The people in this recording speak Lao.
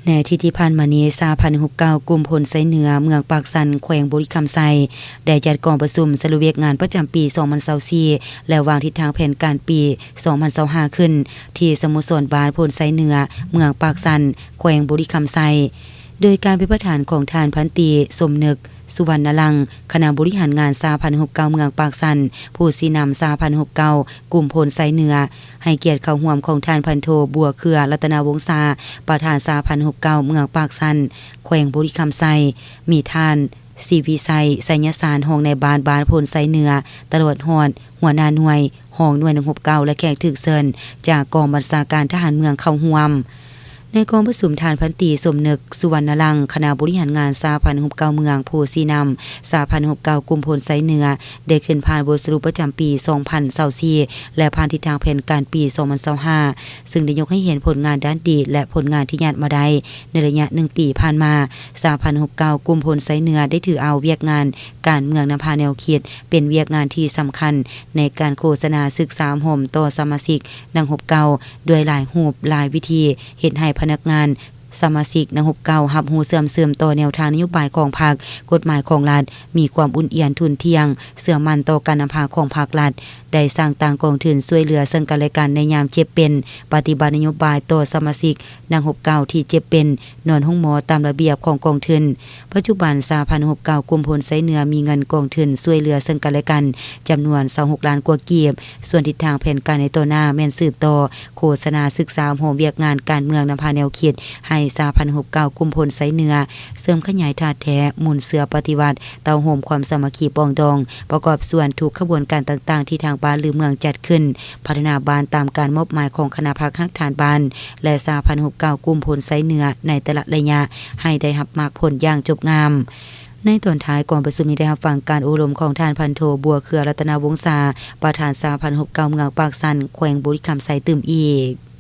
ໃນອາທິດທີ່ຜ່ານມານີ້ ສະຫະພັນຫົບເກົ້າ ກຸ່ມພົນໄຊເໜືອ ເມືອງປາກຊັນ ແຂວງບໍລິຄຳໄຊ ໄດ້ຈັດກອງປະຊຸມສະຫຼຸບວຽກງານປະຈຳປີສອງພັນຊາວສີ່ ແລະ ວາງທິດທາງແຜນການປີສອງພັນຊາວຫ້າ ຂຶ້ນ ທີ່ສະໂມສອນບານພົນໄຊເໜືອ ເມືອງປາກຊັນ ແຂວງບໍລິຄຳໄຊ ໂດຍການເປັນປະທານຂອງທ່ານພັນຕີ ສົມນຶກ ສຸວັນນະລັງ ຄະນະບໍລິຫານງານສະຫະພັນຫົບເກົ້າເມືອງປາກຊັນ, ຜູ້ຊີ້ນຳສະຫະພັນຫົບເກົ້າກຸ່ມພົນໄຊເໜືອ, ໃຫ້ກຽດເຂົ້າຮ່ວມຂອງທ່ານພັນໂທ ບົວເຄືອ ລັດຕະນະວົງສາ ປະທານສະຫະພັນຫົບເກົ້າເມືອງປາກຊັນ, ແຂວງບໍລິຄຳໄຊ, ມີທ່ານ ສີວິໄຊ ໄຊຍະສານ ຮອງນາຍບ້ານບ້ານໂພນໄຊເໜືອ, ຕະຫຼອດຮອດຫົວໜ້າໜ່ວຍ, ຮອງໜ່ວຍໜຶ່ງຫົບເກົ້າ ແລະ ແຂກຖືກເຊີນຈາກກອງບັນຊາການທະຫານເມືອງເຂົ້າຮ່ວມ. ໃນກອງປະຊຸມ, ທ່ານພັນຕີ ສົມນຶກ ສຸວັນນະລັງ ຄະນະບໍລິຫານງານສະຫະພັນຫົບເກົ້າເມືອງ, ຜູ້ຊີ້ນຳສະຫະພັນຫົບເກົ້າກຸ່ມໂພນໄຊເໜືອ ໄດ້ຂຶ້ນຜ່ານບົດສະຫຼຸບປະຈຳປີສອງພັນຊາວສີ່ ແລະ ຜ່ານທິດທາງແຜນການປີສອງພັນຊາວຫ້າ ຊຶ່ງໄດ້ຍົກໃຫ້ເຫັນຜົນງານດ້ານດີ ແລະ ຜົນງານທີ່ຍາດມາໄດ້ໃນໄລຍະໜຶ່ງປີຜ່ານມາ. ສະຫະພັນຫົບເກົ້າກຸ່ມໂພນໄຊເໜືອ ໄດ້ຖືເອົາວຽກງານການເມືອງນຳພາແນວຄິດ ເປັນວຽກງານທີ່ສຳຄັນໃນການໂຄສະນາສຶກສາອົບຮົມຕໍ່ສະມາຊິກນັກຮົບເກົ່າ ດ້ວຍຫຼາຍຮູບຫຼາຍວິທີ, ເຮັດໃຫ້ພະນັກງານ ສະມາຊິກນັກຮົບເກົ່າຮັບຮູ້ເຊື່ອມຊຶມຕໍ່ແນວທາງນະໂຍບາຍຂອງພັກ, ກົດໝາຍຂອງລັດ, ມີຄວາມອຸ່ນອຽນທຸ່ນທ່ຽງ, ເຊື່ອໝັ້ນຕໍ່ການນຳພາຂອງພັກລັດ, ໄດ້ສ້າງຕັ້ງກອງທຶນຊ່ວຍເຫຼືອເຊິ່ງກັນແລະກັນໃນຍາມເຈັບເປັນ, ປະຕິບັດນະໂຍບາຍຕໍ່ສະມາຊິກນັກຮົບເກົ່າທີ່ເຈັບເປັນ, ນອນໂຮງໝໍຕາມລະບຽບຂອງກອງທຶນ. ປັດຈຸບັນ ສະຫະພັນຫົບເກົ້າກຸ່ມໂພນໄຊເໜືອ ມີເງິນກອງທຶນຊ່ວຍເຫຼືອເຊິ່ງກັນແລະກັນຈຳນວນຊາວຫົກລ້ານກວ່າກີບ. ສ່ວນທິດທາງແຜນການໃນຕໍ່ໜ້າແມ່ນສືບຕໍ່ ໂຄສະນາສຶກສາອົບຮົມວຽກງານການເມືອງນຳພາແນວຄິດໃຫ້ສະຫະພັນຫົບເກົ້າກຸ່ມພົນໄຊເໜືອ, ເສີມຂະຫຍາຍທາດແທ້, ໝູນເຊື້ອປະຕິວັດ, ເຕົ້າໂຮມຄວາມສາມັກຄີປອງດອງ, ປະກອບສ່ວນທຸກຂະບວນການຕ່າງໆທີ່ທາງບ້ານ ຫຼື ເມືອງຈັດຂຶ້ນ, ພັດທະນາບ້ານຕາມການມອບໝາຍຂອງຄະນະພັກຮາກຖານບ້ານ ແລະ ສະຫະພັນຫົບເກົ້າກຸ່ມພົນໄຊເໜືອໃນແຕ່ລະໄລຍະ ໃຫ້ໄດ້ຮັບໝາກຜົນຢ່າງຈົບງາມ. ໃນຕອນທ້າຍກອງປະຊຸມຍັງໄດ້ຮັບຟັງການໂອ້ລົມຂອງທ່ານພັນໂທ ບົວເຄືອ ລັດຕະນະວົງສາ ປະທານສະຫະພັນຫົບເກົ້າເມືອງປາກຊັນ ແຂວງບໍລິຄຳໄຊຕື່ມອີກ.